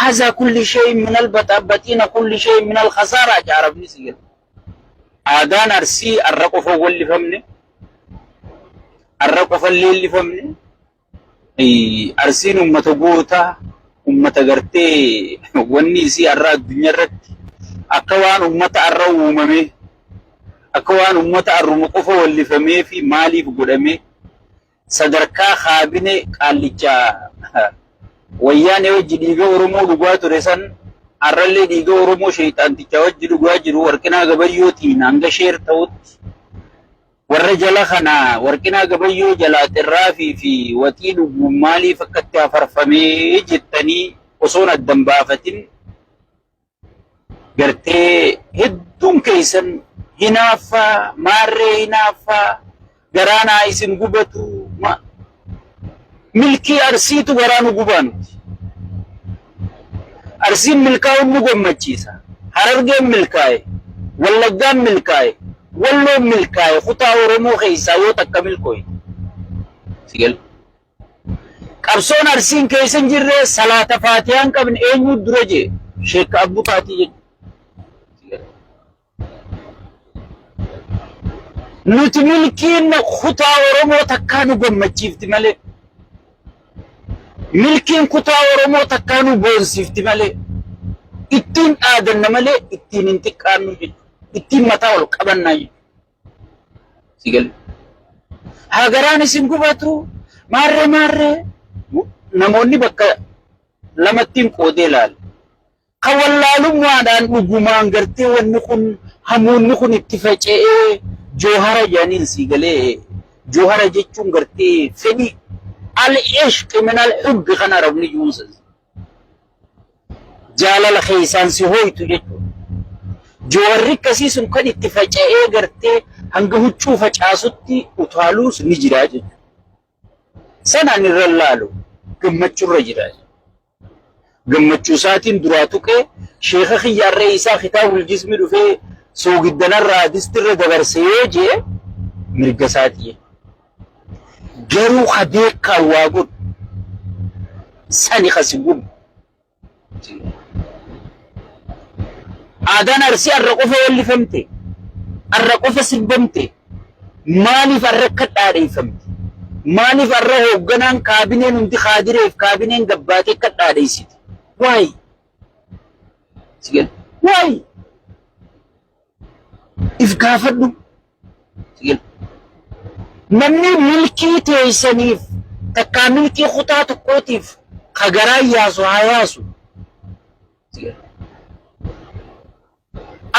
Haazaa kulli shay'in minal baxaabaxiina kulli shay'in minal khasaaraa jedha Arabni si gala. Aadaan Arsii arra qofa wallifamne, arra qofa leellifamne. Arsiin ummata gootaa, ummata gartee wanni isii arra addunyaa irratti akka waan ummata arra uumamee, akka waan ummata arruma qofa wallifamee fi maaliif godhamee sadarkaa kaabine qaallicha wayyaanee wajji dhiiga Oromoo dhugaa ture san arrallee dhiiga Oromoo sheeyxaantichaa wajji dhugaa jiru Warqinaa Gabayyootiin hanga sheer ta'utti warra jala kana Warqinaa Gabayyoo jalaa xirraafii fi waxii dhuguun maaliif akkatti hafarfamee jettanii osoon addan baafatin gartee hedduun keessan hinaaffaa maarree hinaaffaa garaa naa isin gubatu milkii Arsiitu garaa nu gubaa nuti. Arsiin milkaa'uun nu gammachiisa. Harargeen milkaa'e, Wallaggaan milkaa'e, Walloon milkaa'e kutaa Oromoo keessaa yoo takka milkooyte. Sigale. Qabsoon Arsiin keessa hin jirre salaata faatihaa hin qabne eenyu dura jee Sheekka Abbuu Taatii jechuudha. Nuti milkiin kutaa Oromoo takkaa nu gammachiifti malee. Milkiin kutaa Oromoo takkaa nu boonsiifti malee. Ittiin dhaadanna malee ittiin hin xiqqaannu jechuudha. Ittiin mataa ol qabannaa jechuudha. Si galee. Haa garaan isin gubatu maarree maarree namoonni bakka lamattiin qoodee ilaala. Kan wallaalummaadhaan dhugumaan gartee wanni kun hamuunni kun itti faca'ee joohara jedhaniin sii galee joohara jechuun gartee fedhii al ishqi min al hubbi kan arabni juunsan. Jaalala keessaan si hooytu jechuudha. Jooharri akkasii sun kan itti faca'ee gartee hanga huccuu facaasutti utaaluus ni jira jechuudha. Sanaan irra laalu gammachurra jira. Gammachuu isaatiin duraa tuqee sheeka kiyyaarree isaa kitaabul jismi dhufee soogiddanarraa distirra dabarse yoo jee mirga isaatii. Garuu ka beekaan waa godhu sani ka si gubu. Aadaan Arsii arra qofa wallifamte, arra qofa sirbamte, maaliif arra akka dhaadheeffamte? Maaliif arra hoogganaan kaabineen hundi kaadireef kaabineen gabbaatee akka dhaadheessite? Waay! Waay! If gaafadhu. Namni milkii teessaniif takkaa milkii kutaa tokkootiif ka garaa yaasu haa yaasu.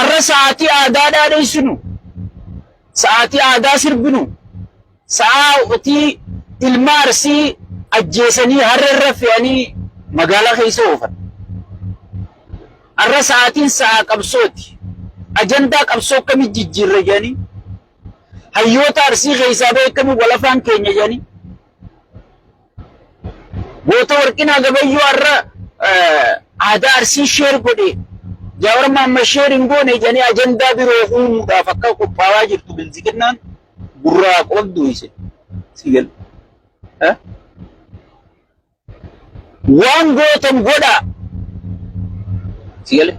Arra sa'aatii aadaa dhaadheessinu, sa'aatii aadaa sirbinu, sa'aatii ilma Arsii ajjeesanii harree irra fe'anii magaalaa keessa oofan. Arra sa'aatiin sa'aa qabsooti. Ajandaa qabsoo akkamii jijjiirra jedhanii hayyoota Arsii keessaa ba'e akkamii wal afaan keenya jedhanii goota Warqinaa Gabayyoo har'a aadaa Arsii sheer godhe Jaawar Maamma sheer hin goone jedhanii ajandaa biroo uumuudhaaf akka qophaawaa jirtu bilziqinnaan gurraa qabdu isin si galu. Waan gootan godhaa. Si gale?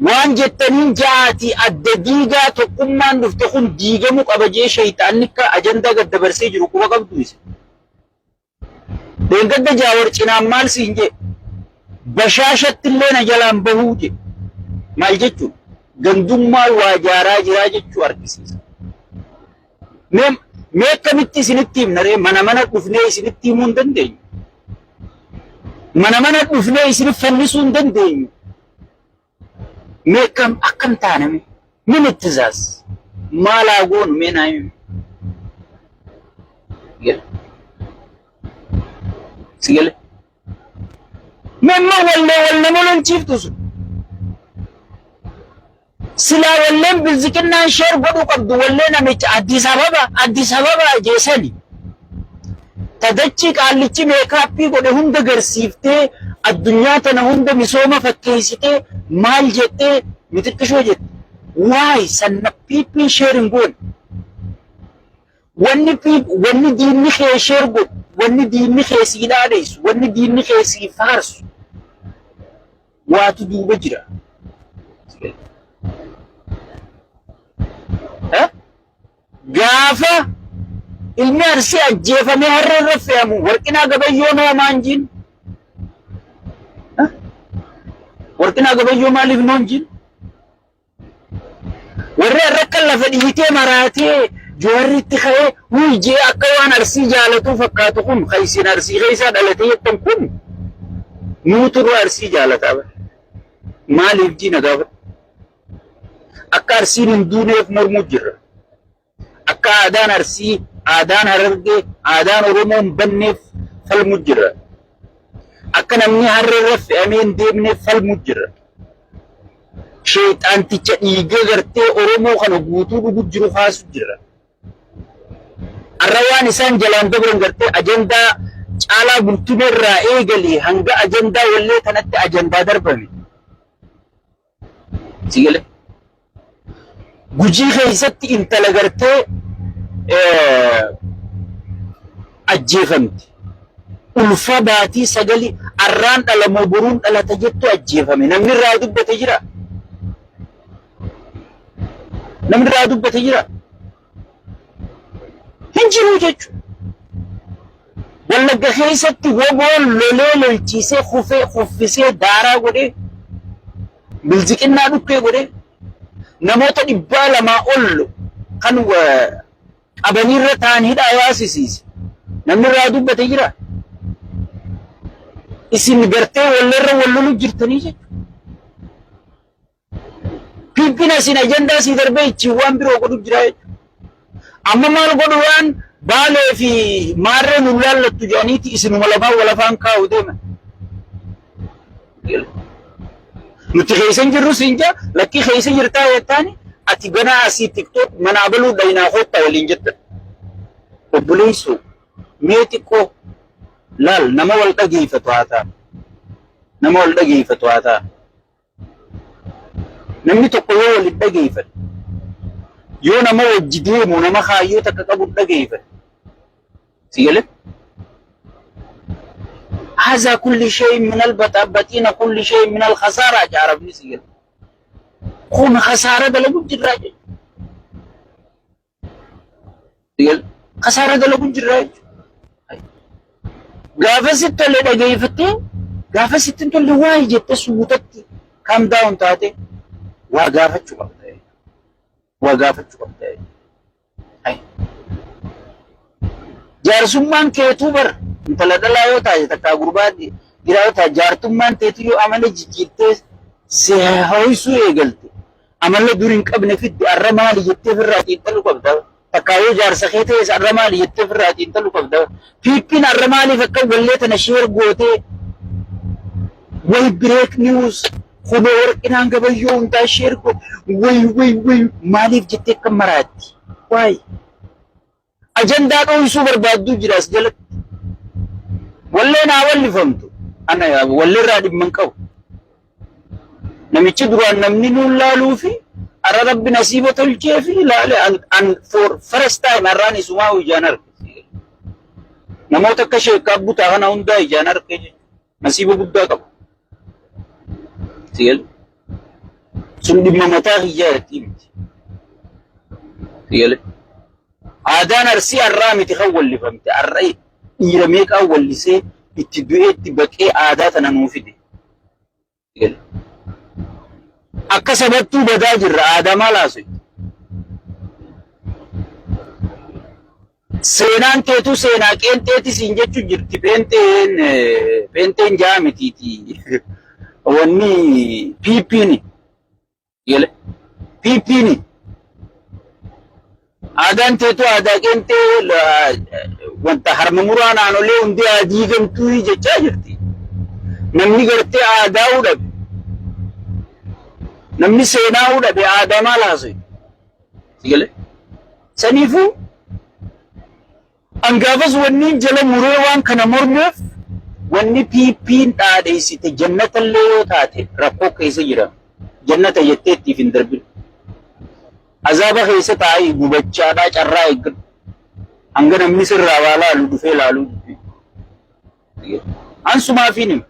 Waan jettaniin ja'aatii adda diigaa tokkummaan dhufte kun diigamuu qaba jee shayxaanni akka ajandaa gad dabarsee jiru quba qabdu isin. Dheengadda Jaawar cinaan maal siin jee? Bashaashatti illee na jalaan bahuu jee. Maal jechuun? Gandummaa waa jaaraa jiraa jechuu argisiisa. Mee mee akkamitti isinitti himna ree mana mana dhufnee isinitti himuu hin dandeenyu. Mana mana dhufnee isin fannisuu hin dandeenyu. Mee akkam akkam taana mee min ittizaas maal haa goonu mee naa himi. Si gale. Mee amma wallee wal nama lolchiiftu sun. Silaa walleen bilziqinnaan sheer godhuu qabdu wallee namicha Addis Ababa Addis Ababa jeesani. Tadachii qaallichi meekaappii godhe hunda garsiiftee addunyaa tana hunda misooma fakkeessitee maal jettee mixiqqishoo jette. Waay sanna piippiin sheer hin goone. Wanni wanni diinni kee sheer godhu, wanni diinni kee sii dhaadheessu, wanni diinni kee sii faarsu. Waatu duuba jira. Eh? Gaafa ilmi Arsii ajjeefamee harree irra fe'amu Warqinaa Gabayyoo noomaan jiin. Eh? Warqinaa Gabayyoo maaliif noon jiin? Warri har'a akka lafa dhiitee maraatee Jawarri itti ka'ee wuy jee akka waan Arsii jaalatuu fakkaatu kun kan isin Arsii keessaa dhalatee jettan kun nuutu irra Arsii jaalataa bara. Maaliif jiina gaafadhu? Akka Arsiin hin duuneef mormuu jirra. Akka aadaan Arsii, aadaan Harargee, aadaan Oromoo hin banneef falmuu jirra. Akka namni harree irra fe'amee hin deemneef falmuu jirra. Sheexaanticha dhiiga gartee Oromoo kana guutuu dhugu jiru kaasu jirra. Arra waan isaan jalaan dabran gartee ajandaa Caalaa Bultumee irraa eegalee hanga ajandaa wallee tanatti ajandaa darbame. Si galee? Gujii keessatti intala gartee ajjeefamte. Ulfa baatii sagali arraan dhalamoo boruun dhalata jettu ajjeefame. Namni irraa dubbate jira. Namni irraa dubbate jira. Hin jiru jechuudha. Wallagga keessatti woboon lolee lolchiisee kufee kuffisee daaraa godhee bilziqinnaa dhukkee godhee namoota 200 ol kan qabaniirra ta'an hidhaa yaasisiise. Namni irraa dubbate jira. Isin gartee wallarra wal lolu jirtanii jechuudha. Piipiin asiin ajandaa sii darbee ittiin waan biroo godhu jira jechuudha. Amma maal godhu waan Baalee fi Maarree nu laallattu jedhaniiti isinuma lafaan wal afaan kaa'u deeman. Nuti keessa hin jirru siin jaa lakkii keessa jirtaa jettaani ati ganaa asii tiktook manaa baluu dhayinaa koottaa waliin jettan. Obboleessoo mee xiqqoo laal nama wal dhageeffatu haa ta'a. Nama wal dhageeffatu haa ta'a. Namni tokko yoo wal hin dhageeffanne, yoo nama wajji deemu nama kaayyoo takka qabu hin dhageeffanne, si galee? Haza kulli shay'in min al-baxaabaxiina kulli shay'in min al-khasaaraa jedha Arabni si galee. Kun khasaara dalagu jirraa jechuudha. Kasaara dalagu jirra jechuudha. Gaafa sitti tole dhageeffattee gaafa sitti hin tolle waa'ee jettee suutatti calm down taate waa gaafachuu qabda. Waa gaafachuu qabda. Jaarsummaan keetuu bar intala dhalaa yoo taate takkaa gurbaa dhiiraa yoo taate jaartummaan teetu yoo amala jijjiirtee si ho'isuu eegalte Amala dur hin qabne fidde arra maali jettee ofirraa xiinxaluu qabda. Takkaa yoo jaarsa kee ta'es arra maali jettee ofirraa xiinxaluu qabda. Piippiin arra maaliif akka wallee tana sheer gootee way break news kunoo Warqinaan Gabayyoo hundaa sheer go way way way maaliif jettee akka maraatti. Waay ajandaa dho'isuu barbaadduu jira as jalatti. Walleen haa wallifamtu. Ana walleerraa dhimma hin qabu. Namichi duraan namni nuun laaluu fi arra rabbi nasiiba tolchee fi laale an for first time arraan isumaa ijaan arge. Namoota akka sheekkaa butaa kana hundaa ijaan arge jechuudha. Nasiiba guddaa qaba. Sigale. Sun dhimma mataa kiyyaa irratti miti. Sigale. Aadaan Arsii arraa miti kan wallifamte arra dhiira meeqaa wallisee itti du'ee itti baqee aadaa tana nuu fide. Akka sabattuu badaa jirra aadaa maal haasofti? Seenaan teetuu seenaa qeenxeeti siin jechu jirti pheenxeen pheenxeen jaa mitiiti. Wanni piippiini. Gele piippiini. Aadaan teetuu aadaa qeenxee wanta harma muraa naannolee hundi haa diigamtuu jechaa jirti. Namni gartee aadaa dhabe. Namni seenaa dhabe aadaa maal haasa'e? Gele. Saniifuu an gaafas wanniin jala muree waan kana mormeef wanni PP'n dhaadheessite jannatallee yoo taate rakkoo keessa jira. Jannata jettee ittiif hin darbin. Azaaba keessa taa'ii gubachaadhaa carraa eeggadhu. Hanga namni sirraa waa laalu dhufee laaluu dubbii. An sumaafiin hima.